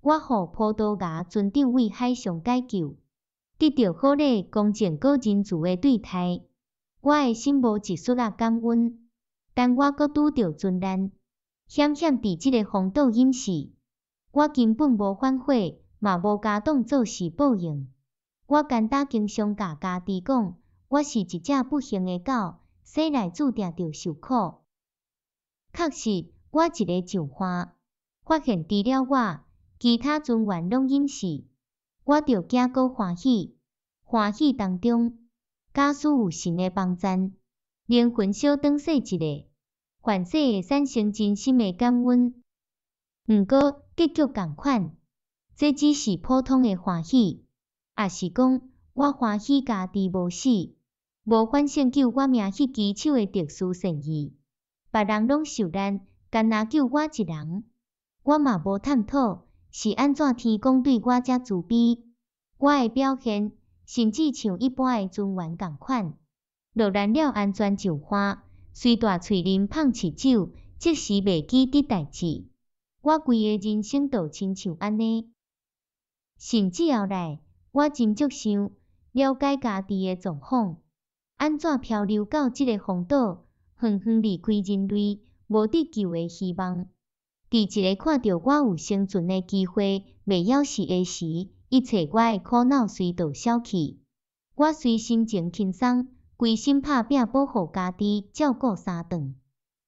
我予葡萄牙船長為海上解救，得著好禮、公正閣仁慈的對待。我的心無一絲仔感恩，當我閣拄著船難，險險佇這个荒島淹死。我根本無反悔，嘛無共當做是報應。我簡單經常共家己講，我是一隻不幸的狗，生來注定著受苦。確實，我一个上岸，發現除了我，其他船員攏淹死，我著驚閣歡喜，歡喜當中，假使有神的幫贊，靈魂小轉世一下，凡世會產生真心的感恩。毋過結局仝款，這只是普通的歡喜，抑是講我歡喜家己無死，無反省救我命彼支手的特殊善意，別人攏受難，干焦救我一人，我嘛無探討是按怎天公對我遮慈悲，我的表現甚至像一般的船員仝款，落難了安全上岸，隨大喙啉胖飼酒，即時袂記得代誌。我規个人生就親像按呢。甚至後來，我真足想了解家己的狀況，按怎漂流到這个荒島，遠遠離開人類，無得救的希望。佇一个看著我有生存的機會袂曉死的時，一切我的苦惱隨著消去。我雖心情輕鬆，規心拍拚保護家己，照顧三頓，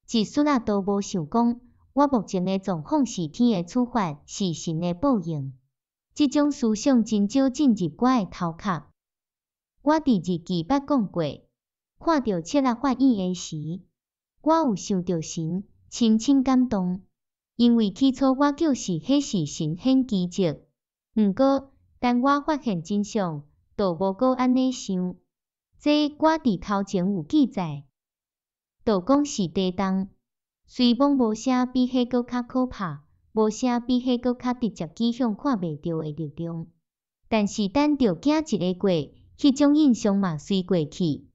一絲仔都無想講，我目前的狀況是天的處罰，是神的報應。這種思想真少進入我的頭殼。我佇日記捌講過，看著冊仔發院的時，我有想著神，深深感動，因為起初我叫是彼是神顯奇蹟。毋過，當我發現真相，就無閣按呢想。這我佇頭前有記載，就講是地動。雖罔無啥比彼閣較可怕，無啥比彼閣較直接指向看袂著的力量，但是等著驚一下過，彼種印象嘛隨過去。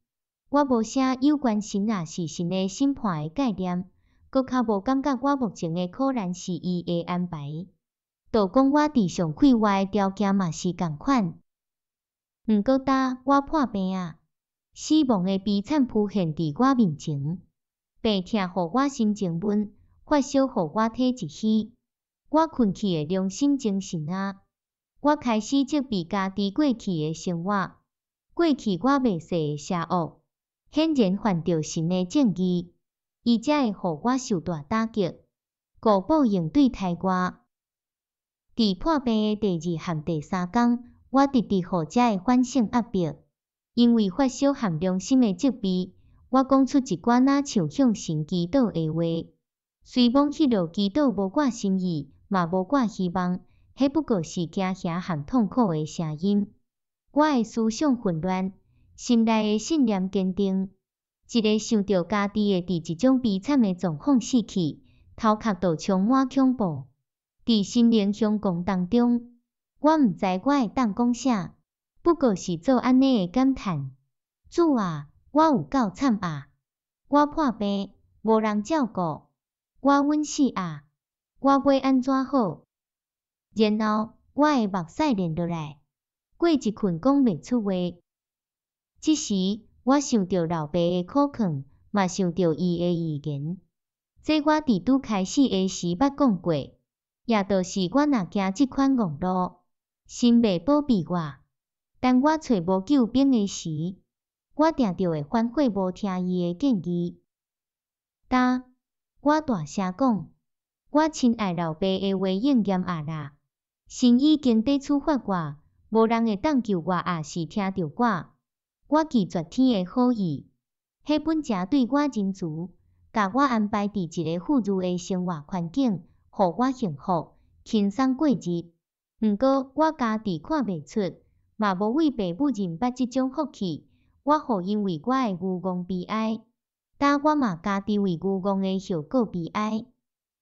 我無啥有關神抑是神的審判的概念，閣較無感覺我目前的苦難是伊的安排。就講我佇上快活的條件嘛是仝款。毋過今我破病啊，死亡的悲慘浮現佇我面前。病痛予我心情悶，發燒予我體質虛，我困去的良心精神啊！我開始責備家己過去的生活，過去我袂使的邪惡，顯然犯著神的正義，伊才會予我受大打擊，故報應對待我。佇破病的第二和第三工，我直直予這个反省壓迫，因為發燒和良心的責備。我講出一寡若像向神祈禱的話，雖罔彼落祈禱無我心意，嘛無我希望，彼不過是驚嚇和痛苦的聲音。我的思想混亂，心內的信念堅定。一个想著家己會佇這種悲慘的狀況死去，頭殼就充滿恐怖。佇心靈相共當中，我毋知我會當講啥，不過是做按呢的感嘆：主啊！我有夠慘啊！我破病，無人照顧，我穩死啊！我欲按怎好？然後我的目屎連落來，過一困講袂出話。這時我想著老爸的苦況，嘛想著伊的預言。這我佇拄開始的時捌講過，也就是我若行這款戇路，神袂保庇我。當我揣無救兵的時，我定著會反悔無聽伊的建議。今我大聲講，我親愛老爸的話應驗啊啦！神已經佇處罰我，無人會當救我，抑是聽著我。我拒絕天的好意，彼本誠對我仁慈，共我安排佇一个富裕的生活環境，予我幸福、輕鬆過日。毋過我家己看袂出，嘛無為爸母認捌這種福氣。我予𪜶為我的愚戇悲哀，今我嘛家己為愚戇的後果悲哀。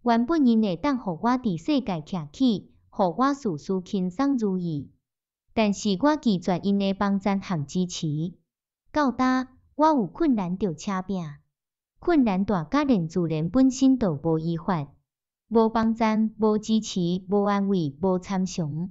原本𪜶會當予我佇世界徛起，予我事事輕鬆如意，但是我拒絕𪜶的幫贊和支持。到今我有困難就車拚，困難大甲連自然本身都無依法，無幫贊、無支持、無安慰、無參詳。